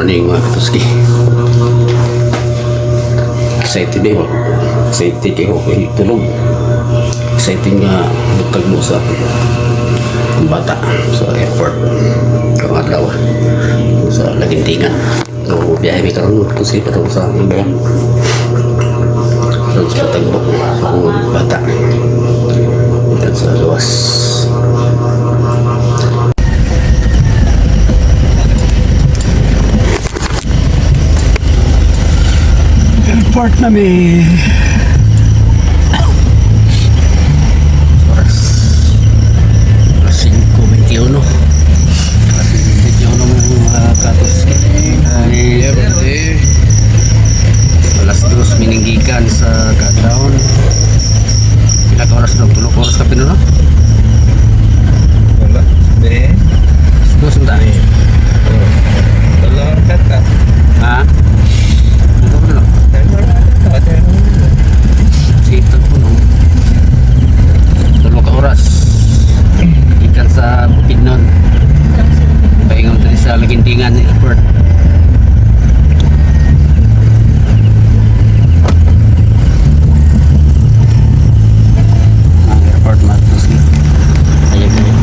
Morning, mga katuski. Excited eh. Excited eh. Okay, tulog. Excited nga tagbo sa ang bata sa airport. Karong adlaw sa Laguindingan. So, biyahe mi karon, mga katuski, patungo sa Imbayan. So, sa tagbo sa akong bata. Ikan sa luwas. Airport na mi. Oras alas 5:21. Alas 5:21, mga katuski. Ay, alas 2 mininggikan sa Kagdaon. Pila ka oras dong? 3 oras ka pino, no? Wala. Be. Alas 2 ang dami. Oh. Wala kata. Ha? Ano ko no? Wala kata. Sito ko no. 3 ka oras. Gikan sa Bukidnon. Paingon diri sa Laguindingan Airport. Ang airport, mga katuski. Ayun kayo.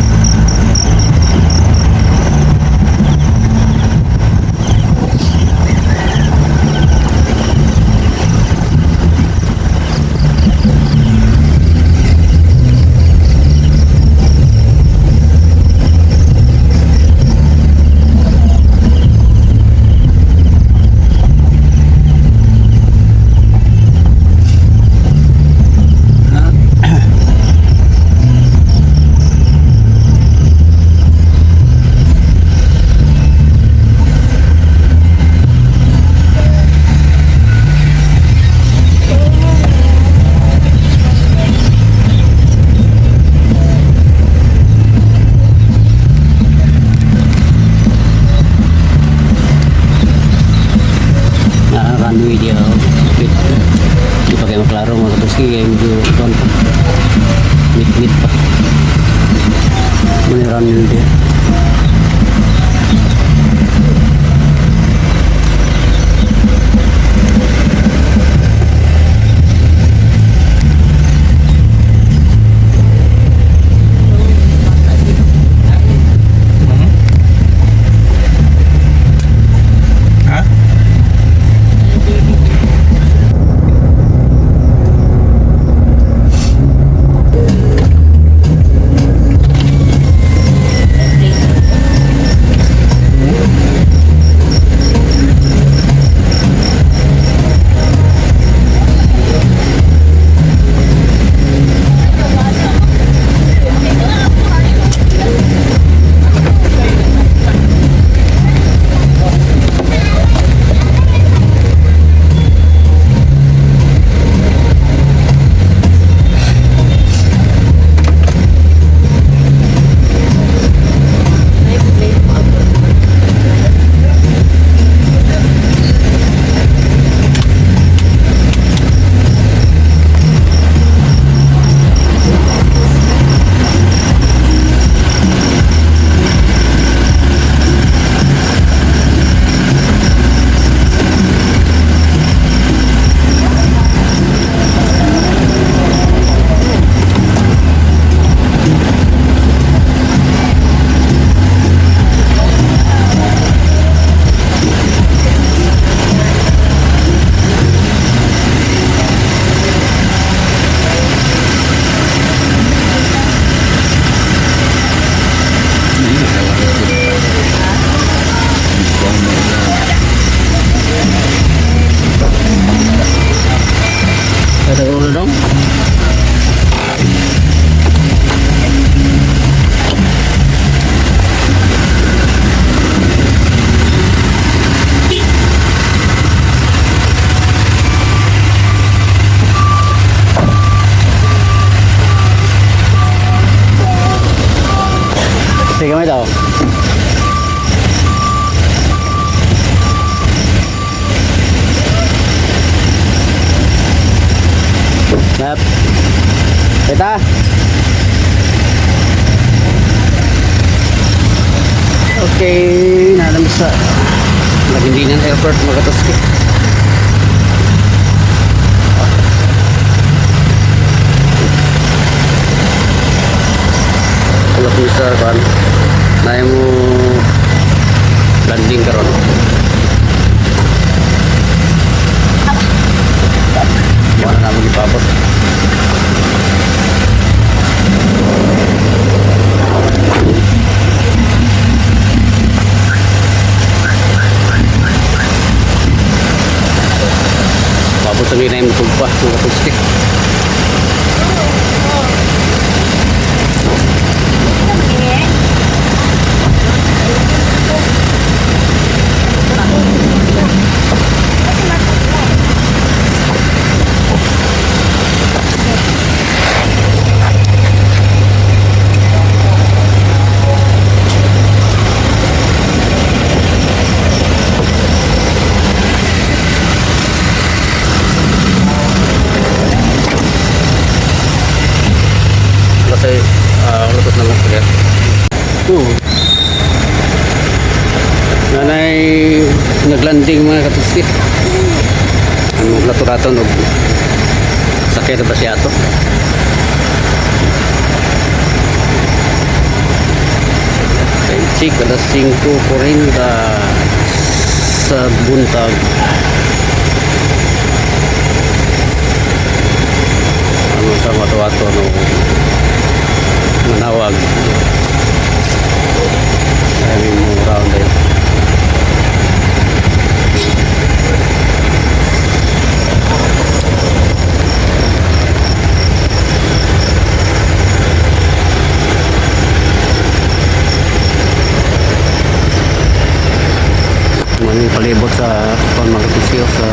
Na runway dia. Bit di pa kayo maklaro, mga katuski, kaya medyo kuwan pa, mit pa muna runway dia. Ha? Ada ulo dong. Sige may daw. Yep. Kita. Okay, nalam sa Laguindingan Airport, mga katoski. Wala ko sa kan. Na mo landing karon. Wala na mo gipabot. Pabot sa na yung tugpa, mga katoski. Kasi lutos na mo kaya. Oo. Nanay naglanding, mga katuski. Ang laturaton og sakay na ba siya ato? Time check, alas 5:40 sa buntag. Ano sa mato-ato no manawag. Ay mo round eh. Maning palibot sa kon, mga katusiyo, sa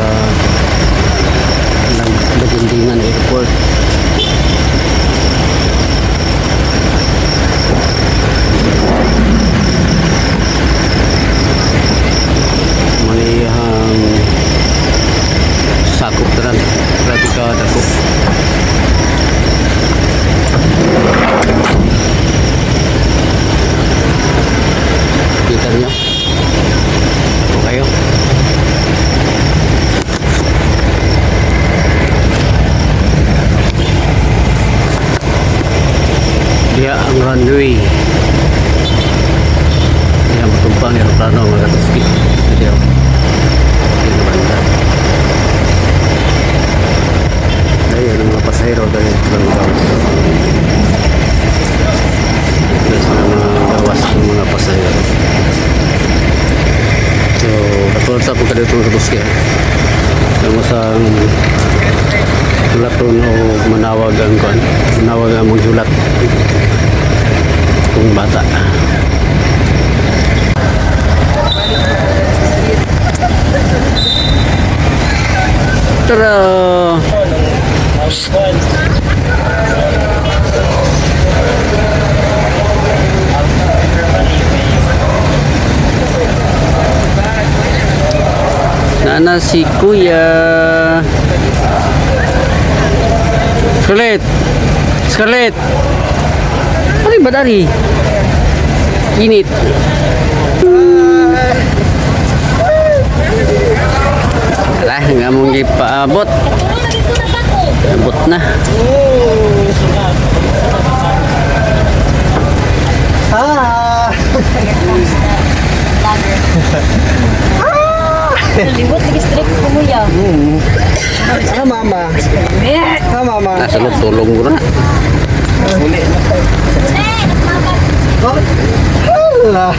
Laguindingan Airport. Manihang sakop tanan, grabe ka dako. Kita niyo ako kayo. Diya ang runway, diya matumpang aeroplano, mga katuski. Diya diya banda. Ayun ang mga pasahero dahil silang gawas. Dahil sila mga gawas ng mga pasahero. So, katulad sa pagka dito, mga katuski. Yung sa laton o manawag ang kuan, manawag ang maghulat kung bata. Tara! Nana si Kuya. Scarlett! Scarlett! Ano ba dari? Init. Tara, nga mong ipaabot. Abot na. Ah! Libot lagi strip ko mo ya. Ah, mama. Ah, mama. Nasa loob, tulong mo na. Hala.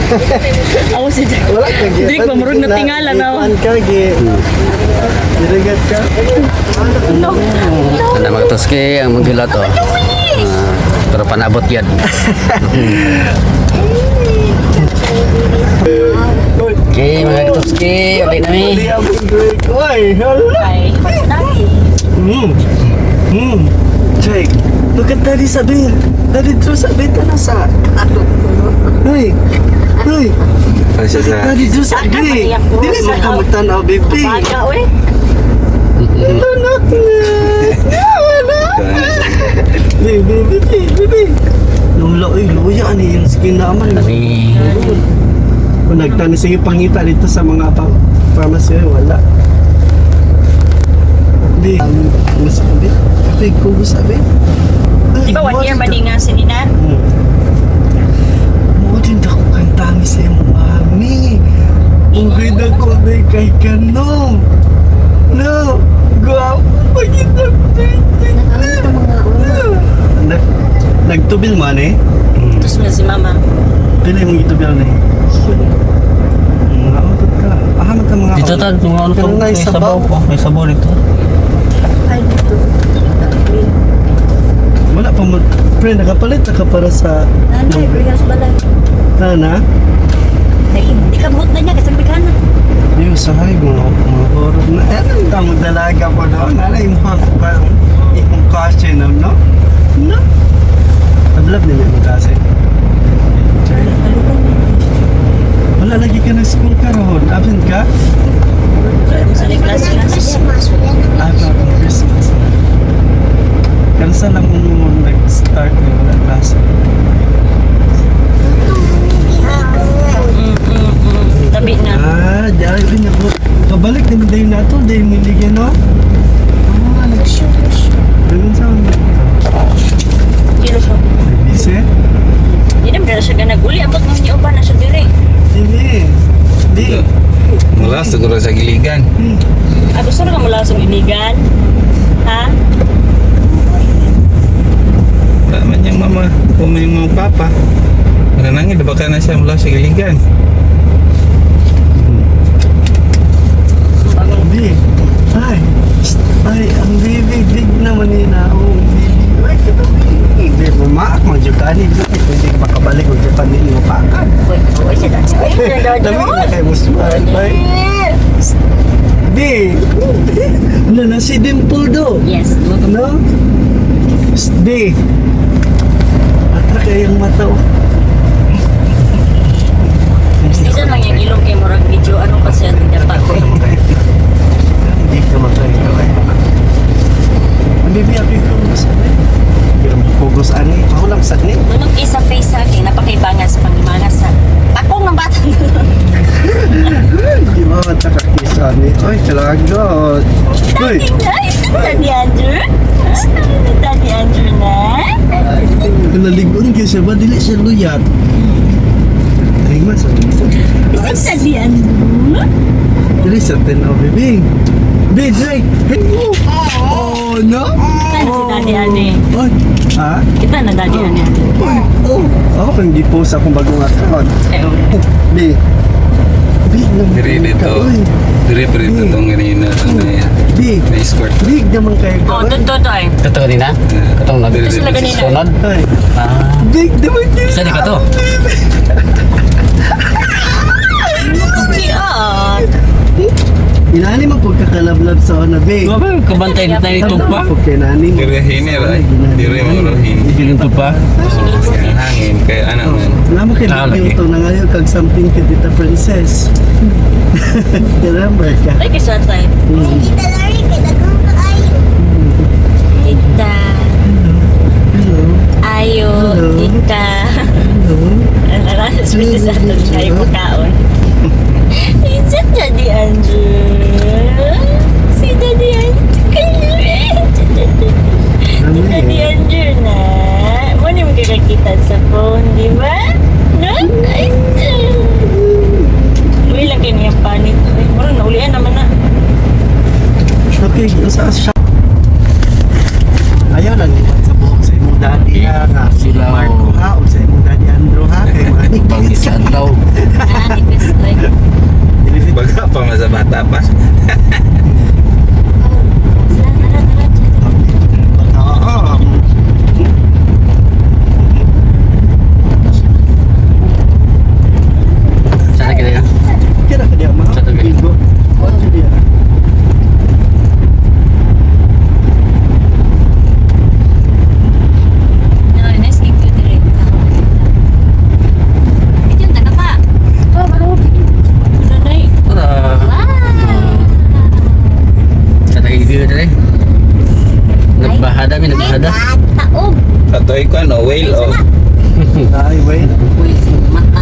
Ako si Jack. Wala ka gi. Dili ba, murag natingala na. Ikuan ka gi. Diligat ka. No. Ano mga toski, ang maghilat oh. Ah, pero panabot yan. Okay, mga katoski, ulit na mi. Di ako break. Oy, hala. Ay, daddy. Jake, look at Daddy Sabir. Daddy Drew Sabir na sa. Hey. Hey. Look at Daddy Drew Sabir. Dili mo kamutan aw baby. Baga we. Anak na. Wala. Baby, baby, baby. Lula, oy, luya ani yung skin naman. Kami Kung Nagtanis sige pangita dito sa mga pharmacy, wala. Di, mas sabi? Kape, kubos sabi? Di ba 1 year ba di nga si Nina? Mo din ako kang tami sa imo, mami. Okay na ko na kay kano. No, guwapo pa kita. Nagtubil man eh. Tapos na si mama. Pila yung gitubil na eh. Mga autot ka. Ah, man ka mga Dito autot. tan, mga ano to, Pero may na sabaw. sabaw. Oh, may sabaw dito. Ay, dito. Wala pa mo. Pre, nakapalit na ka para sa... Nanay, bigyan sa balay. Nana? Di ka buhot na niya kasi bigyan na. Yung sahay, mga orog na. Eh, anong tamang dalaga po doon? Ano yung mga parang ikong kasi no? No? No? Tablab nila yung kasi. Wala lagi ka ng school ka roon. Absent ka? Sa class class. Ah, parang Christmas. Pero sa lang mo nag-start na wala klase. Tabi na. Ah, diyan din ako. Kabalik din dayo na to, dayo mo ligyan, no? Ah, Ganun sa amin. Kilo siya. Busy? Di na dala siya ganag uli abot ng niyo pa na siya diri. Hindi. Di. Mula siguro sa giligan. Ah, gusto na ka mula sa iligan? Ha? Wala man niyang mama. Kung may mga papa. Mananangin, baka na siya mula sa giligan. Di. Ay. Shh. Ay, ang baby. Big naman yun na. Oh, baby. Ay, kito, baby. Hindi, bumaak mga Japan. Hindi, pwede ka makabalik og Japan. Hindi mo pakan. Uy, uy, siya dati. Dami na kayo mo smile. Ay. Di. Ano na si Dimple do? Yes, No? Shh, Di. Atra kayong mata. Oh. Isa lang yung ilong kay murag video ano kasi ang dapat ko. Hindi ka makayo. Ang baby, ako yung kugos ani. Pero may kugos ani. Ako lang sa ni. Nunong isa face sa akin, napakaibangan sa pangimangas sa takong ng bata. Di ba matakakis ani? Ay, kalagot. Uy! Ay, Daddy Andrew? Ah, Daddy Andrew na? Naligon kayo siya ba? Dili siya luyat. Ay, mas. Is it Daddy Andrew? Dili siya tinaw, baby. Baby, Drake! Oh, no? Kita na si Daddy Anne. Oy, ha? Kita na Daddy Anne. Uy, oh. Ako kang gipost akong bagong account. Eh, oh. Bi. Bi, naman Diri ka, dito. uy. Diri pa dito itong ganina. Ano yan? Bi, Na escort. big naman kayo ka. Oh, uy. dito to eh. Kato kanina? Katong nag Diri, sila ganina. sunod? Ay, Ah. big naman kayo. Saan ka to? Okay, ah. Inani mo pagkakalablab sa ona, Bi. Ba kabantay na tayo tugpa? Pagkinani mo. Diri hinir ay. Diri mo hin. Hindi rin tugpa. Ang hangin kay ano man. Alam mo kay Ah, lagi. yung to na ngayon kag something kay Tita Princess. Remember ka? Ay, kisa tayo. Tita. Hello. Ayo, Hello. tita. Hello. Naranas mo sa ato tayo pagkaon. Is it Daddy Andrew? Si Daddy Andrew. Si Daddy Andrew na. Mo ni magkakakita sa phone, di ba? No? Ay, Uy lang kayo niyang panit. Ay, murang naulian naman na. Okay, sa siya. Ayaw lang lipat sa buhok sa imong daddy ha, nga Sila, Marco oh. ha, o sa imong daddy Andrew ha, kay mga Bangis sa adlaw. Ah, nipis like. Baga pa man sa bata pa. Tara, tara, tara. Oo. Sana kita ya? Kira ka diya, ma? Sa tabi. Bigo. Watch diya. No, nice give you direct. Bigyan ta ka pa. Oh, Nanay. Tara. Wow. Sa tayo dere. Nagbahada mi nagbahada. Taob. Atoy ko ano, whale oh. Ay, wait. Uy, mata.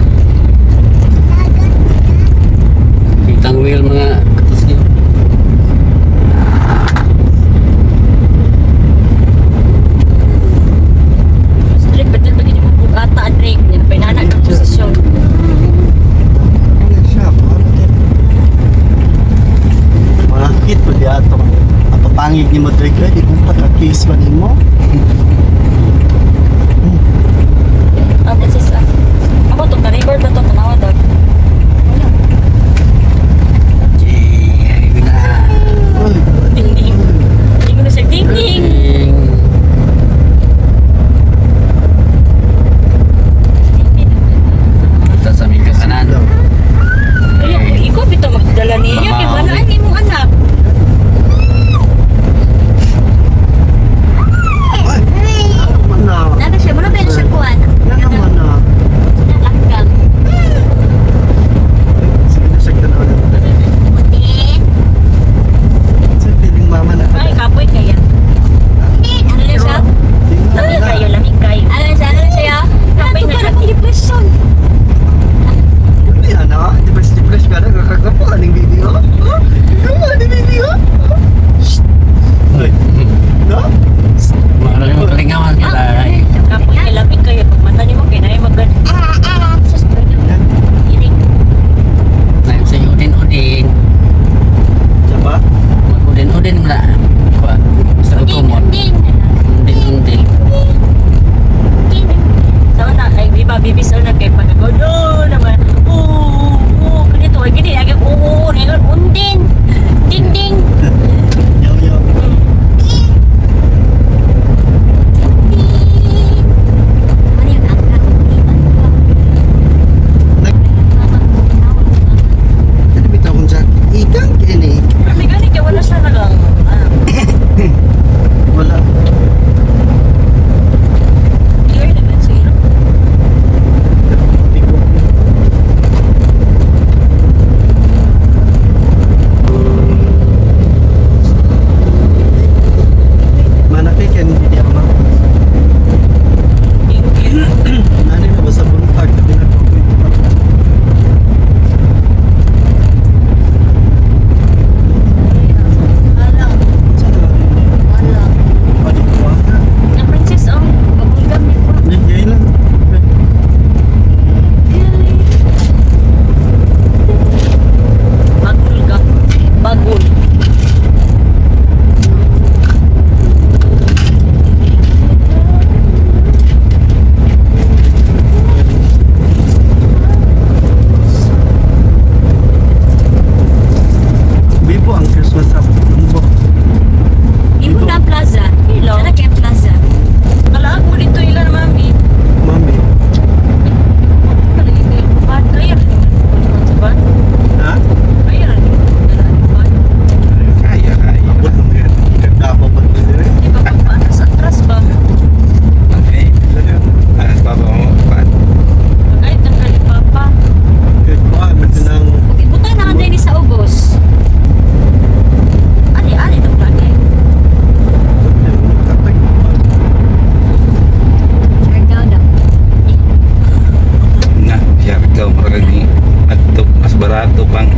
kag adto mas barato pang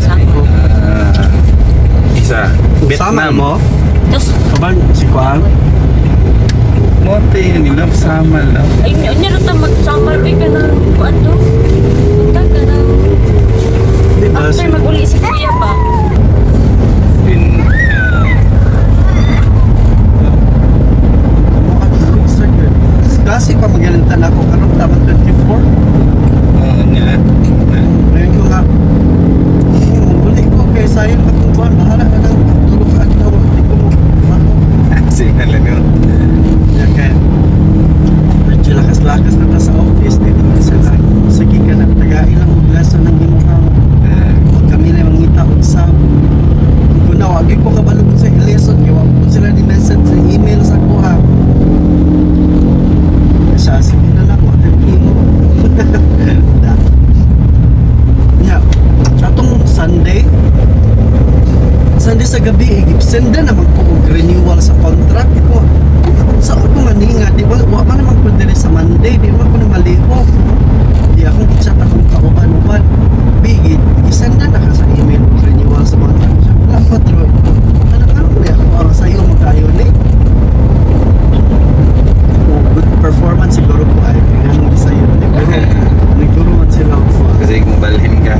Sama. Ah, isa Sama Vietnam mo? Tapos, Kaban, si Kuan. Mote nila sama lang. ay, nero ta mag-summer break ka na. Kuan to? Punta ka na. Di ba? After mag-uli si Kuya pa. In Klase pa magalintan ako karon tama 24. Oo nga. Ngayon ko nga, uli ko kay sayang akong kuan, bahala na lang, tulog ka adlaw, di ko mo, ako. Sige lang yun. Yeah, kaya, medyo lakas-lakas na ta sa office, di ba sila, sige ka na, taga ilang og lesson ng imuhang, kami na mangita og sab. Kung na, wagi ko kabalo sa lesson, kaya wa ko sila ni message sa email sa kuha. Siya, sige na lang, wa kay imo. Nya, atong Sunday, Sunday sa gabi, eh, senda naman ko og renewal sa contract ko. Sa ako nga ninga, di ba, wa man naman ko diri sa Monday, di man ko na malihok. Di akong i-chat akong kauban-uban. Bigit, isenda na ka sa email og renewal sa contract. Siya, wala pa, Troy. Ano ka ni ako ang sayo magkayo ni? Oh, good performance siguro ko ay kaya nung sayo. Nagturo man sila ako. Kasi kung balhin ka.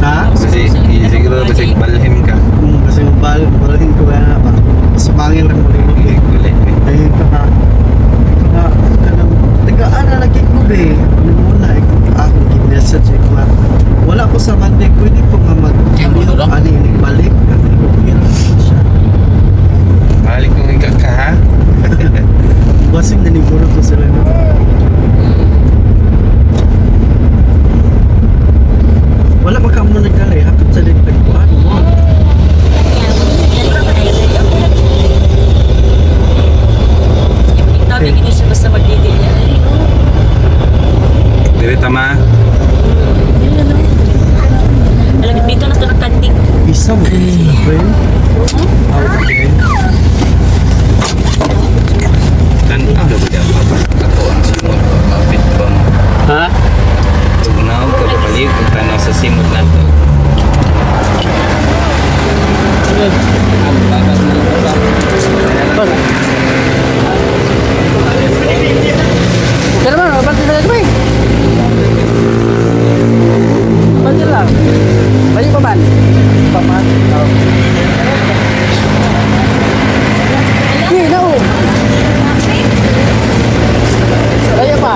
Ha? Kasi siguro kasi balhin ka. Kasi balhin ko ba na ba? Sumangil lang mo rin. Ulit. Ayun ka ka. Ka kanang tagaan na lagi ko be. Ano muna eh, kung akong gi-message eh, nga. Wala ko sa Monday, pwede ko nga mag Ay, mo ano ini balik. Okay lang siya. Balik kung ika ka ha. Basing naniguro ko sila na. Wala pa ka mo nagkalay, hapit sa ligtagpuan mo. Tabi gini siya basta magdidi niya. Ay, oh. Dire tama. Alam, dito na ito nagkanding. Isa mo sila, friend. Okay. Tanaw daw ba pa ato ang simot kapit ba mo. Ha? Tugnaw ka ba balik kung tanaw sa simot nato. Pero man, abante sa gamay. Abante lang. Balik pa man. Pa man. Hindi na oh. Kaya pa.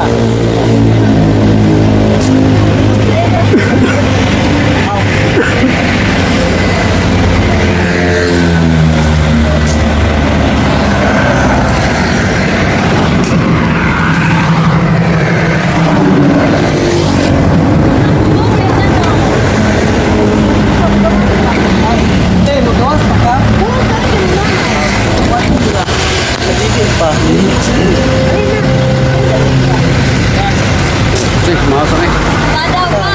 Eh, magawas pa ka? Nagigil pa. Sige, mga sanay. Padaw pa!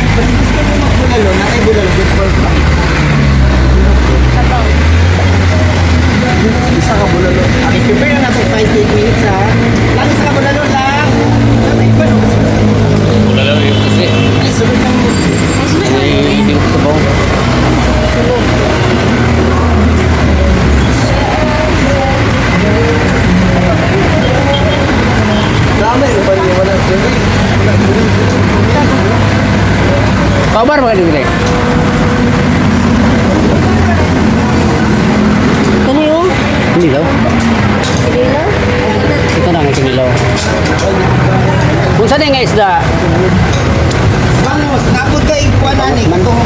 Bulalo, natay bulalo, good for ka. Isa ka bulalo. Okay, prepare na natin 5 to 8 minutes ha. Lang isa ka bulalo lang. Tama iba no? Kasi gusto mo. Wala lang yun kasi. Ay, sunod lang mo. Ay, hindi ko sabaw. Dami, ano ba niya? Wala, dili. Wala, dili. Kabar ba dili? Ano yun? Kinilaw. Kinilaw? Ito na nga kinilaw. Kung saan nga isda? Vamos, nabot ka ikuan ani. Katong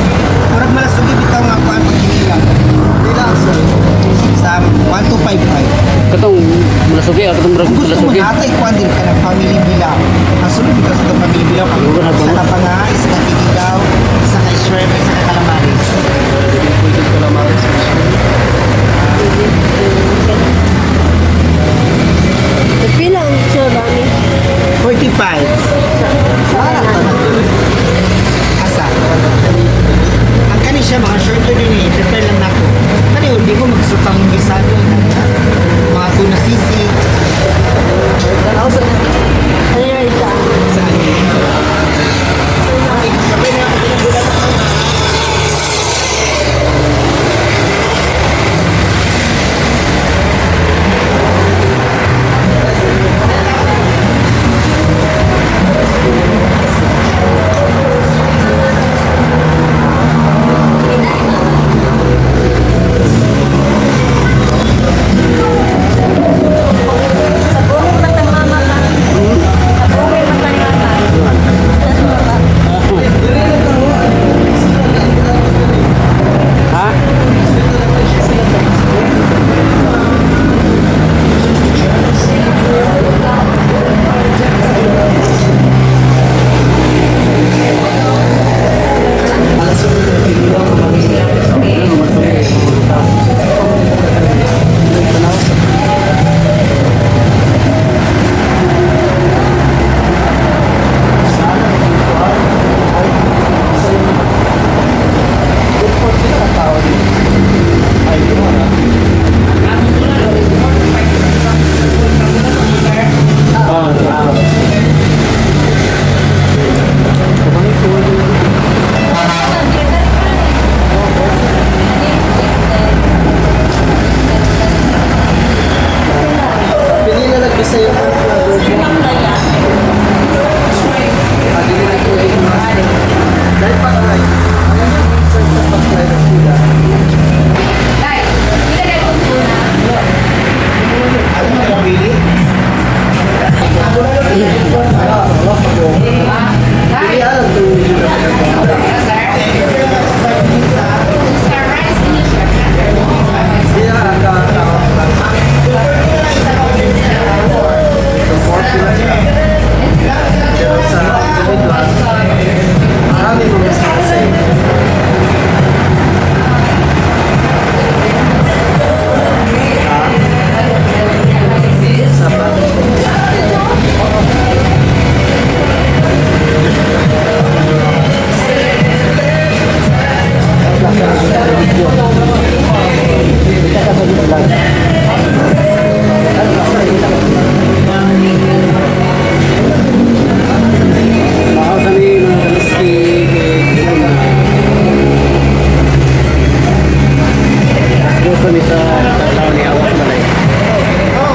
murag malasugi bitaw nga kuan pag kinilang. Dila, sir. Sa 1255. Katong malasugi, ah, katong murag Kung gusto mo malasugi. natay kuan din ka ng family bilaw. Ang sunod bitaw sa itong family bilaw. Ayun, Isa nagbango. ka panga, isa ka kinilaw, isa ka shrimp, isa ka calamaris. Pwede calamaris. Vlog. Makaw sa mi mga kaliski. Alas kami sa Tarlaw ni Awas Balay. Na.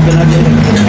Bernardo.